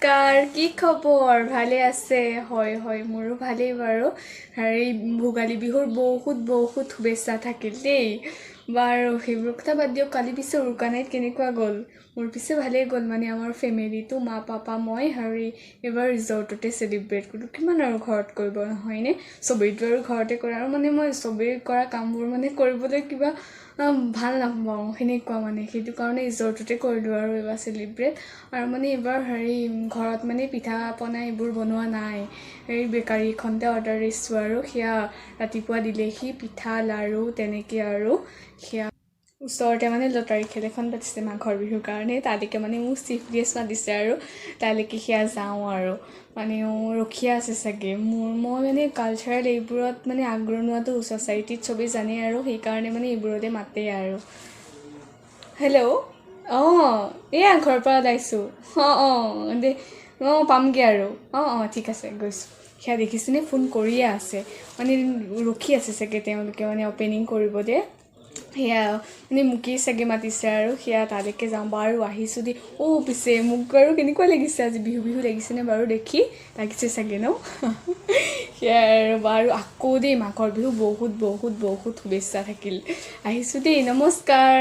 নমস্কাৰ, কি খবৰ? ভালে আছে? হয় হয়, মোৰো ভালেই বাৰু। হেৰি, ভোগালী বিহুৰ বহুত বহুত শুভেচ্ছা থাকিল দেই। বাৰু, সেইবোৰ কথা বাদ দিয়ক। কালি পিছে উৰুকা নাইট কেনেকুৱা গ'ল? মোৰ পিছে ভালেই গ'ল। মানে আমাৰ ফেমিলিটো, মা, পাপা, মই হেৰি এইবাৰ ৰিজৰ্টতে চেলিব্ৰেট কৰিলোঁ। কিমান আৰু ঘৰত কৰিব, নহয়নে? চবেইতো আৰু ঘৰতে কৰে। আৰু মানে মই চবেই কৰা কামবোৰ মানে কৰিবলৈ কিবা ভাল নাপাওঁ সেনেকুৱা মানে। সেইটো কাৰণে ৰিজৰ্টতে কৰিলোঁ আৰু এইবাৰ চেলিব্ৰেট। আৰু মানে এইবাৰ হেৰি ঘৰত মানে পিঠা পনা এইবোৰ বনোৱা নাই, এই বেকাৰীখনতে অৰ্ডাৰ দিছোঁ আৰু সেয়া ৰাতিপুৱা দিলেহি পিঠা লাড়ু তেনেকৈ। আৰু সেয়া ওচৰতে মানে লটাৰী খেল এখন পাতিছে মাঘৰ বিহুৰ কাৰণে, তালৈকে মানে মোক চিফ গেষ্ট মাতিছে আৰু তালৈকে সেয়া যাওঁ। আৰু মানে ৰখিয়ে আছে চাগে মোৰ। মই মানে কালচাৰেল এইবোৰত মানে আগৰণুৱাটো ছ'চাইটিত চবেই জানেই আৰু সেইকাৰণে মানে এইবোৰতে মাতে। আৰু হেল্ল', অঁ, এয়া ঘৰৰ পৰা ওলাইছোঁ। অঁ অঁ, দে, অঁ, পামগৈ আৰু। অঁ অঁ, ঠিক আছে, গৈছোঁ। সেয়া দেখিছেনে, ফোন কৰিয়ে আছে, মানে ৰখি আছে চাগে তেওঁলোকে মানে অ'পেনিং কৰিব দে। সেয়া মানে মোকেই চাগে মাতিছে আৰু সেয়া তালৈকে যাওঁ। বাৰু, আহিছোঁ দেই। অ' পিছে মোক বাৰু কেনেকুৱা লাগিছে আজি? বিহু বিহু লাগিছেনে বাৰু দেখি? লাগিছে চাগে ন? সেয়াই আৰু। বাৰু, আকৌ দেই, মাঘৰ বিহু বহুত বহুত বহুত শুভেচ্ছা থাকিল। আহিছোঁ দেই, নমস্কাৰ।